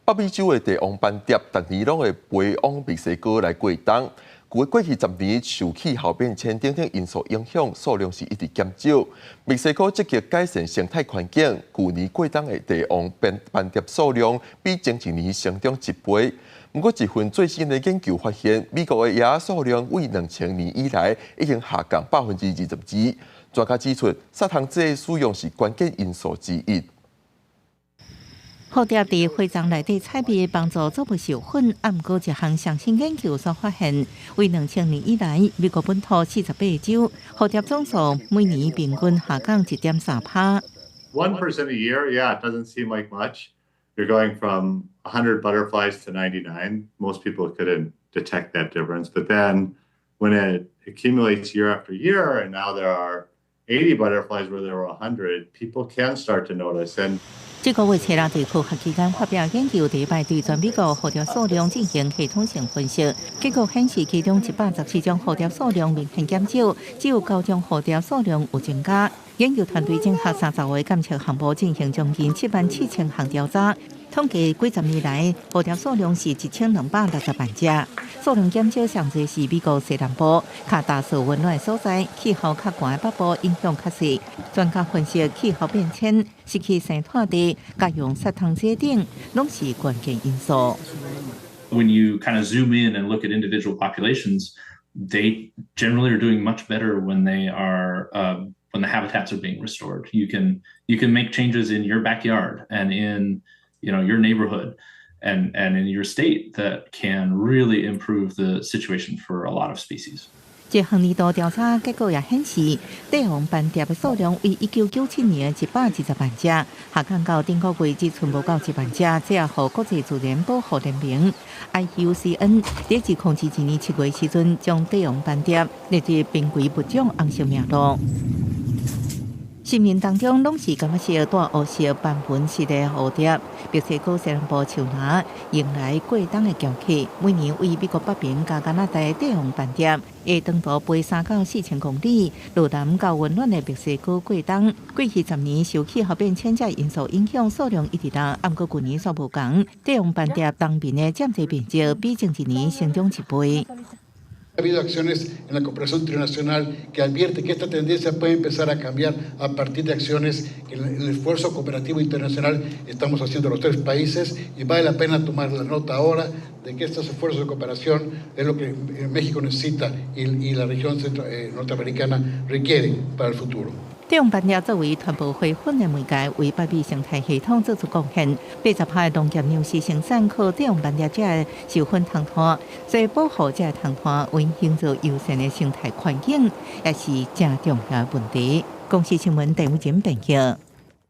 北美洲的帝王斑蝶，逐年攏會飛往墨西哥來過冬。舊過去10年受氣候變遷等等因素影響，數量是一直減少。墨西哥積極改善生態環境，舊年過冬的帝王斑蝶數量比前一年成長一倍。不過，一份最新的研究發現，美國的蛾仔數量為2000年以來已經下降22%。專家指出，殺蟲劑使用是關鍵因素之一。蝴蝶佇花叢內底採蜜，幫助作物授粉。啊，毋過一項上新研究所發現，為2000年以來，美國本土48個州蝴蝶總數每年平均下降1.3趴。 1% a year, yeah, it doesn't seem like much. You're going from 100 butterflies to 99. Most people couldn't detect that difference. But then when it accumulates year after year, and now there are 80 butterflies where there were 100, people can start to notice. And 這個月初六佇科學期刊發表研究，第一擺對全美國蝴蝶數量進行系統性分析，結果顯示其中114種蝴蝶數量明顯減少，只有九種蝴蝶數量有增加。研究團隊整合30個監測項目，進行將近74,000項調查，統計幾十年來蝴蝶數量是1260萬隻，數量減少上濟是美國西南部較大數溫暖的所在，氣候較寒的北部影響較細。專家分析，氣候變遷、失去生態地、佮用殺蟲劑等，攏是關鍵因素。 When you kind of zoom in and look at individual populations, they generally are doing much better when the habitats are being restored. You can make changes in your backyard and in your neighborhood and in your state that can really improve the situation for a lot of species. 這項年度調查結果也顯示，帝王斑蝶的數量為1997年120萬隻，下降到頂個月只賰無夠1萬隻。這也予國際自然保護聯盟 IUCN 佇2022年7月時陣，將帝王斑蝶列入瀕危物種紅色名錄。森林當中攏是柑仔色帶烏色斑紋色的蝴蝶。墨西哥西南部樹林迎來過冬的嬌客，每年位美國北邊佮加拿大的帝王斑蝶會長途飛3到4000公里，落南到溫暖的墨西哥過冬。過去十年受氣候變遷這因素影響，數量一直落，毋過舊年煞無仝，帝王斑蝶冬眠的佔地面積比前一年成長一倍。 Ha habido acciones en la cooperación internacional que advierte que esta tendencia puede empezar a cambiar a partir de acciones que en el esfuerzo cooperativo internacional estamos haciendo los tres países, y vale la pena tomar la nota ahora de que estos esfuerzos de cooperación es lo que México necesita y la región norteamericana requiere para el futuro. 帝王斑蝶作為傳播花粉的媒介，為北美生態系統做出貢獻。80%的農業糧食生產靠帝王斑蝶這个授粉蟲團，所以保護這个蟲團，為營造優善的生態環境，也是誠重要的問題。公視新聞鄧偉珍編譯。